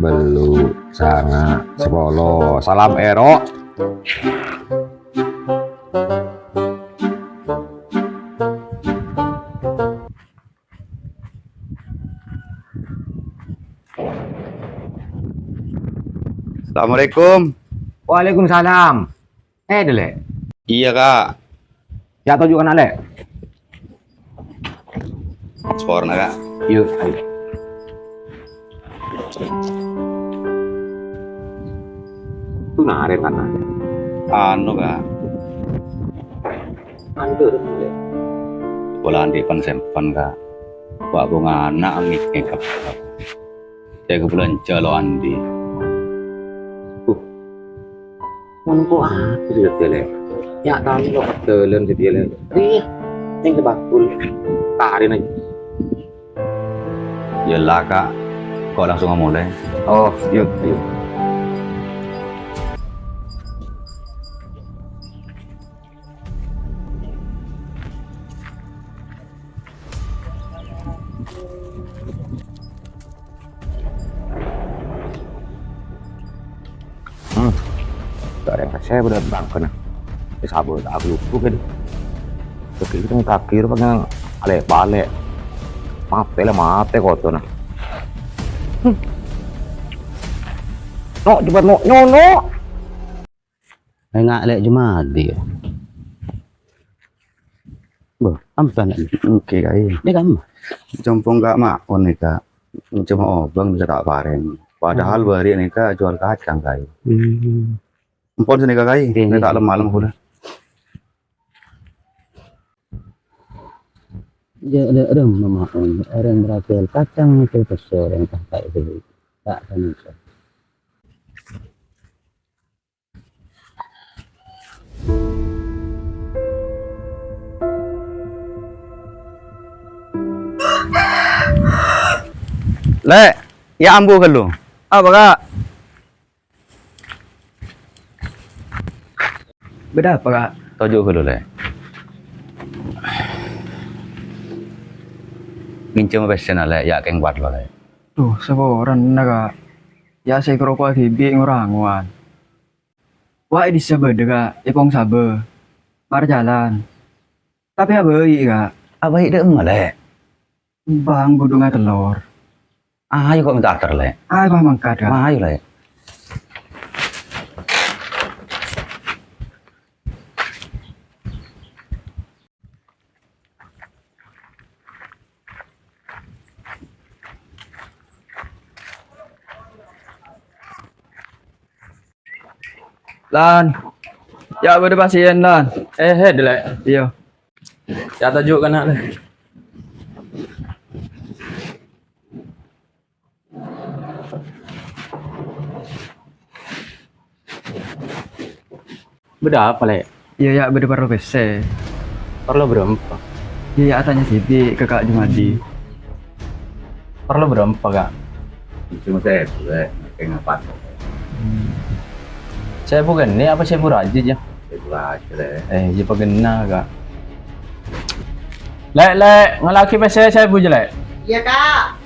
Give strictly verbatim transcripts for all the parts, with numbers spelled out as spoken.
Bellu', sanga', sapolo. Salam, Ero. Assalamualaikum. Waalaikumsalam. Eh, Dele'. Iyâ, Ka'. Yâ, toju' kana', Le'. Saporana, Ka'. Yu, ayo. Itu naren kana'. Anu, Ka'. Anu, Le'. Pola andi' pan-sempan, Ka'. Wa' bungana ngek-ngek. Cè' ka bâlânjhâ lo' andi'. Uh. Mon ko' ater yâ, Dele'. Yâ, tao lo' ka dâlem sè Dele'. Rèya, neng ka bakul. Tarèna. Yâ la, Ka'. Ko' langsung molè. Oh, yuk, yuk. Hmm. Gak ada yang kasih, bener bangkena. Ini sabar, aku lupa kan. Kaki itu kaki itu pengen alek-balek. Mate lah, mate kotor nah. Hmm. No, cepat no, no, no. Enga' Lè' Jumadi, yâ. Bâh, ampan, Lè'. Oke, Kaè. Nèka, Mas. Compo' Kaè ma'on nèka. Coma obâng bisa ta' parèng. Padahal bâri' nèka jual kacang, Kaè. Hmm. Empon sè nèka, Kaè. Oke, nèka oke. Lem-malem ghulâ. Yâ, ada, ada, ma'on. Orèng jual kacang itu pèssè orèng ta' kaè itu. Ta' bisa. Lè', yâ ambu ghâllu. Apa, Ka'? Bâdâ apa, Ka'? Toju' ghâllu, Lè'. Ngènjhâm pèssèna, Lè', yâ kèng parlo, Lè'. Duh, saporana, Ka'. Yâ sè èkaroko'a dhibi' ngora-ngowan. Wa' è dissa bâdâ, Ka', è Pong Sabâ. Marjhâlân. Tapè abâi', Ka'. Abâi' dâ'emma, Lè'? Bâng budhungnga tellor. Ayo ko' mènta ater, Lè'. Ayo, Ka', mangkat, Ka'. Ayo, Lè'. Lan. Yâ, bâdâ pasièn, Lan. Eh, eh, Dele'. Iyâ. Yâ, toju' kana', Lè'. Bâdâ apa, Lè'? Iyâ, yâ, bâdâ parlo pèssè. Parlo bârâmpa? Iyâ, yâ, atanya dhibi' ka Ka' Jumadi. Parlo bârâmpa, Ka'? Coma sèbu, Lè'. Ngapa? Hmm. Sèbu ghenna' apa sèbu rajâ, yâ? Sèbu rajâ, Lè'. Eh, iyâ, pagenna, Ka'. Lè', Lè', ngallèaghi pèssè sèbu jâ, Lè'. Iyâ, Ka'.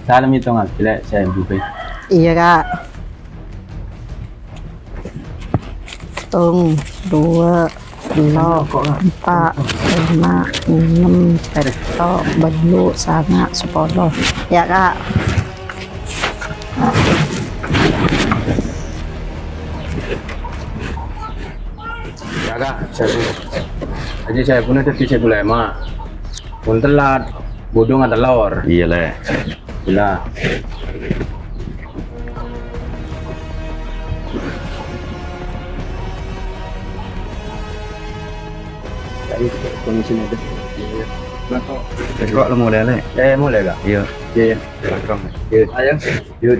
Salam, ètongaghi, Lè', sèbu, Bhi. Iyâ, Ka'. Sèttong, duwâ', tello', empa', lèma', ennem, pètto', bâllu', sanga', sapolo. Yâ, Ka'. Yâ, Ka', sèbu. Ajâ sèbuna dhâddhi sèbu lèma'. Mon tellat, budhungnga tellor. Iyâ, Lè'. Gila. Komisine deh. Wis kok lo mulai, Lè'? Eh, mulai, Ka'? Iya. Iya, iya. Welcome. Iya. Ayo. Yuk.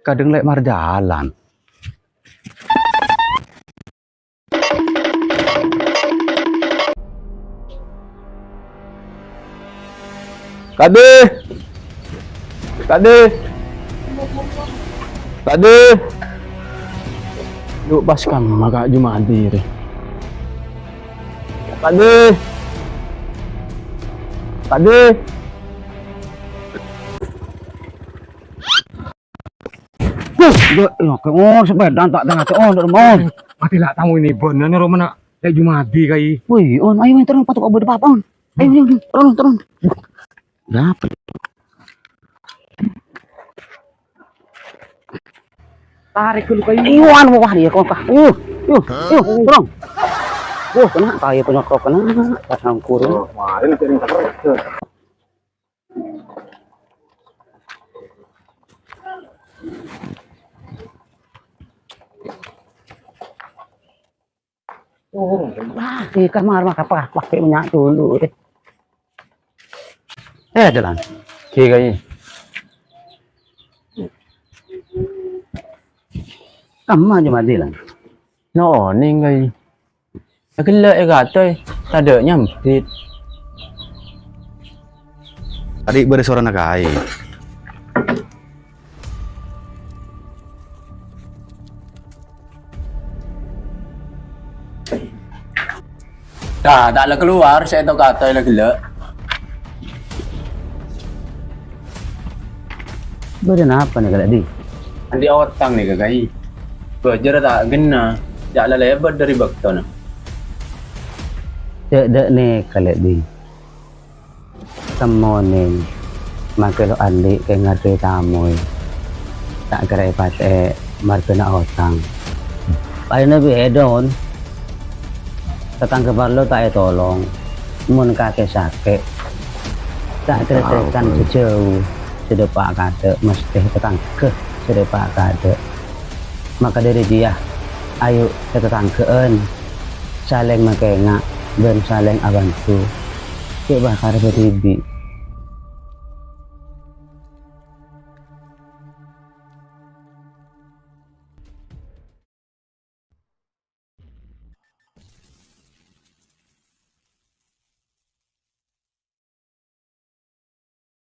kadhâng lè' marjhâlân. Kadhi! Kadhi! Kadhi! Lu pas kamma Ka' Jumadi rè. Kadhi! Kadhi! Duh, duh, iya, oke. Oh, sepèda ta' tengah, oh, ndak mau. Mati la' tamoy nèbân, nèro mana Ka' Jumadi, Kai. Wih, On, ayo, terus, patok, apa, apa, On? Ayo, ayo, ayo, terus, terus. Berapa? Tarik dulu, Kai. Ayo, anu, wah, dia kok, ah. Ayo, ayo, ayo, terus. Wah, kena, Kai, penyokok, kena. Pasang kurung. Oh, kemarin sering terus. Wah, di kamar mah apa? Pakai minyak dulu, eh. Eh, jalan. Oke, Kai. Kamma Jumadi, Lan? No, onèng, Kai. Ghellâ' è katoy, tadâ' nyambit. Tadi bâdâ sorana Kai. Dah, ta' la kalowar, sè èto katoy la ghellâ'. Bâdâ napa nèka, Lè' Di? Andi' otang nèka, Kai. Bâjârâ ta' ghenna, jhâ' la lèbât dâri bâktona. Jhâ' dâ' nèka, Lè' Di. Temmonèng, makè lo' andi' kèng ngartè tamoy. Ta' kèra èpatè'è marghâna otang. Paèna bi' èdon. Tatangghâ parlo ta' ètolong. Mon kakè sakè', ta' trèk-trèkan sè jhâu, sè dâpa' kaadâ', mesthè tatangghâ sè dâpa' kaadâ'. Maka dâri jiyâ, ayo satatanggâ'ân salèng makènga' bân salèng abhânto. Cè' bhâkal bâdâ dhibi'.